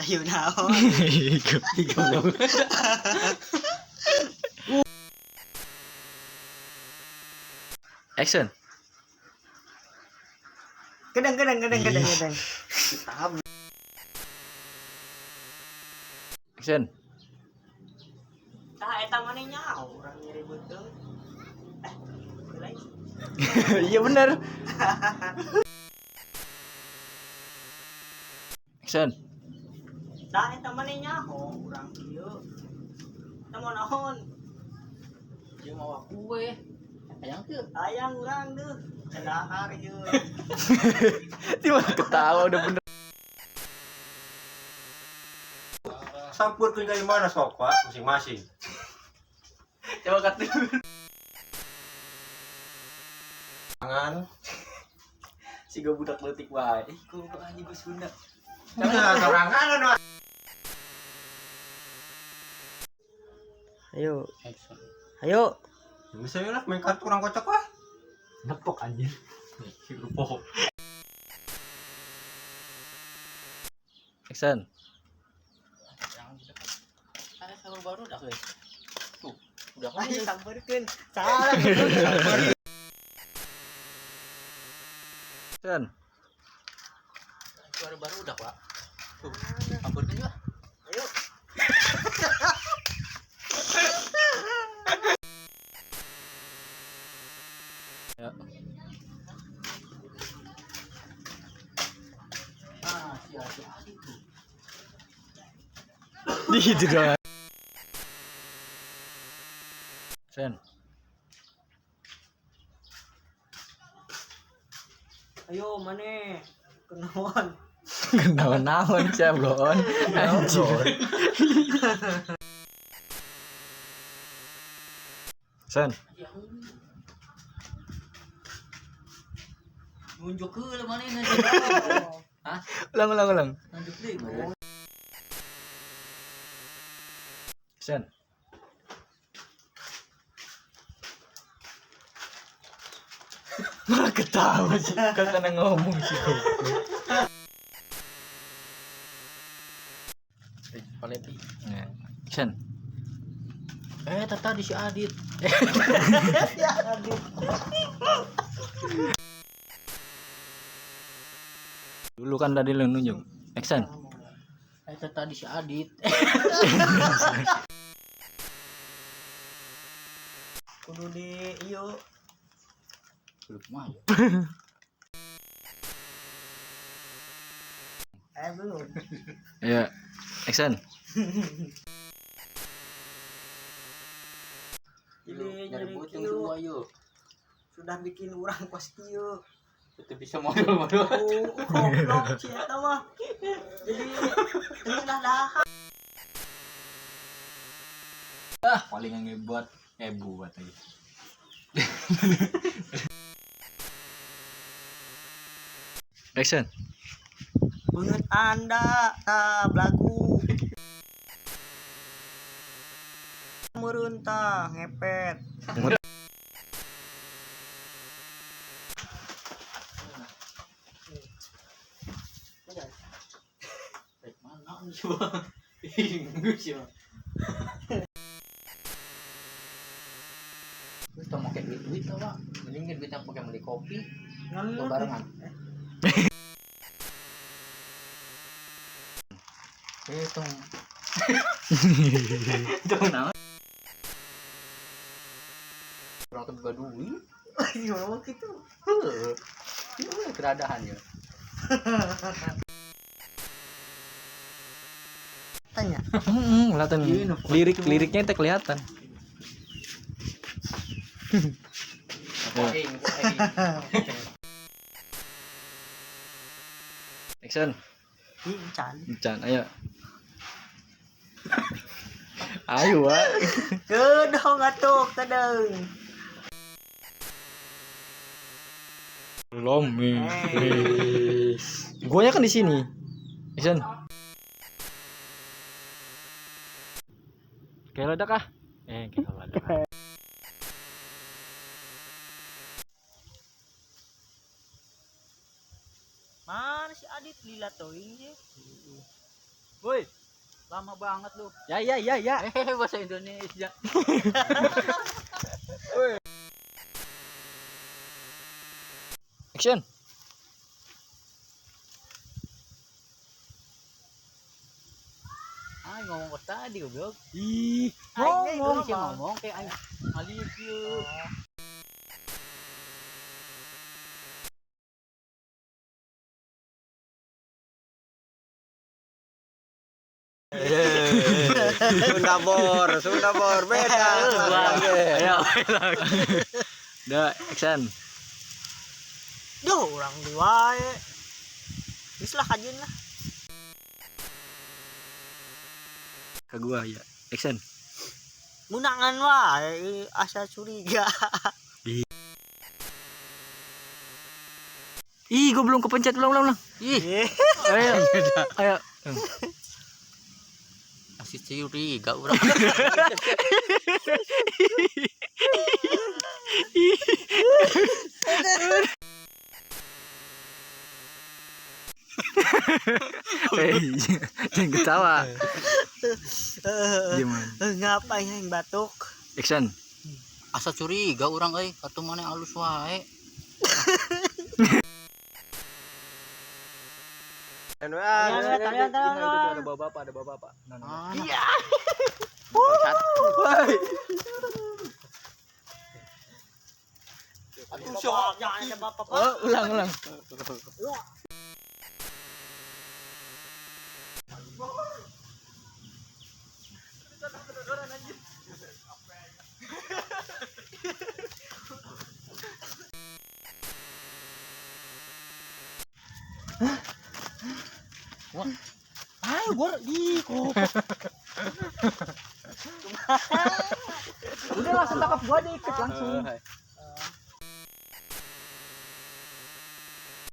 Hayu naon? Goblok. Action. Kedeng kedeng kedeng kedeng kedeng. Action. Tah eta maneh nyaho urang nyeribut teu. Eh, lain. Iya bener. Action. Tah eta maneh nyaho urang kieu. Eta mau naon? Dia mau kue. Hayang teu? Hayang urang deuh. Dahar ieu. Tiba ketawa udah bener. Sampur dari mana sok, Pak? Masing-masing. Coba kat dulu. Tangan. Si gua budak leutik wae. Eh, goblok anjing gua Sunda. Nah, sorangan anu. Ayo, Action. ayo. Bisa lah main kartu orang kocok wah. Nepok anjir. Lupa. Action. Jangan budak. Ah, kalau baru dah guys. Tuh, udah kan. Ayo sampeurkeun. Salah. Action. Baru baru udah, Pak. Tuh, sampeurkeun juga. Ayo. Ya. Ah, si si Adi tuh. Gitu dong. Action. Ayo maneh. Kenaon? Kenaon-naon siap goon. Anjir. Action. Nunjuk ke mana ini? Hah? Ulang ulang ulang. Nunjuk deh. Action. Malah ketawa sih, karena ngomong sih. Palepi. Action. Eh, tadi si Adit. Ya Adit. Dulu kan tadi lu nunjuk. Action. Eh, tadi si Adit. Kudu di ieu. Belum mah. Eh belum. Ya. Action. Jadi Nyari jadi butung kieu. semua yuk. Sudah bikin urang kos kieu. Itu bisa modal-modal. Oh, goblok si eta mah. Jadi teu dahar. Ah, paling ngebuat buat lagi. Action. Beungeut anda tah belagu. Meureun tah ngepet. Mana nih coba? Inggris ya. Terus tau pakai duit-duit tau, Pak. Mending duitnya pakai beli kopi atau barengan. Eh, tong. Tong naon? Orang tuh buka duit. Gimana gitu? Heeh. Iya, keradahan ya. Tanya. Heeh, kelihatan. Iya, Lirik liriknya itu kelihatan. Action. Ih, can. Can, ayo. Ayo, Wak. Kedong atuh, kedeng. Belum. Guanya kan di sini. Action. Kayak ledak ah. Kayak ledak. Mana si Adit lila teuing ye? Woi, lama banget lu. Ya ya ya ya. Bahasa Indonesia. Action. Ay, ngomong apa tadi goblok? Ih, Ngomong sih ngomong kayak aing alif yuk. Sunda bor, Sunda bor beda. Ayo, lagi. Udah, action. Duh, urang di wae. Geus lah kajeun lah. Ke gua ya. Action. Munangan wae asa curiga. Ih, gua belum kepencet, ulang ulang ulang. Ih, Ayo. Ayo. masih curiga urang. Eh, jangan ketawa. Gimana? Ngapain yang batuk? Action. Asa curiga urang euy, kartu mana alus wae. Ada Ada bapak, ada bapak. Ah, Iya. Jangan ada bapak. Oh, ulang ulang. Ay, gua di Udah langsung tangkap gua dikit langsung.